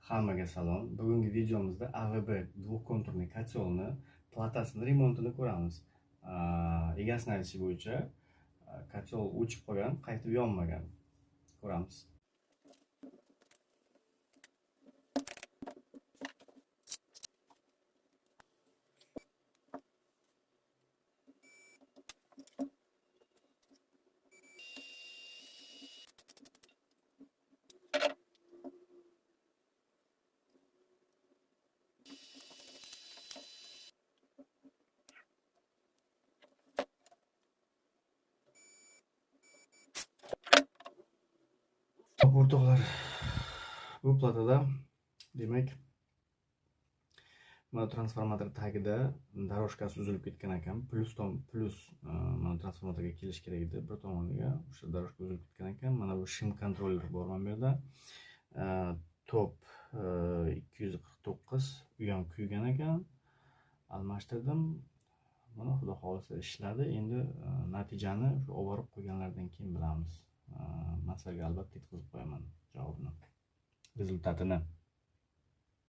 Hammaga salom. Bugungi videomizda AVB двухконтурный kotelni platasini remontini ko'ramiz. Egasini aytishi bo'yicha kotel o'chib qolgan, qaytib yonmagan. Ko'ramiz. O'rtoqlar, bu platada demak mana transformator tagida дорожкasi uzilib ketgan ekan. Plus plus mana transformatorga kelish kerak edi bir tomoniga, o'sha дорожка uzilib ketgan ekan. Mana bu shim kontroller bor mana bu yerda. Top 249 u ham kuygan ekan. Almashtirdim. Mana xudo xohlasa ishladi. Endi natijani shu olib borib qo'yganlardan keyin bilamiz. Man sizlarga albatta yetkazib qo'yaman javobini, rezultatini.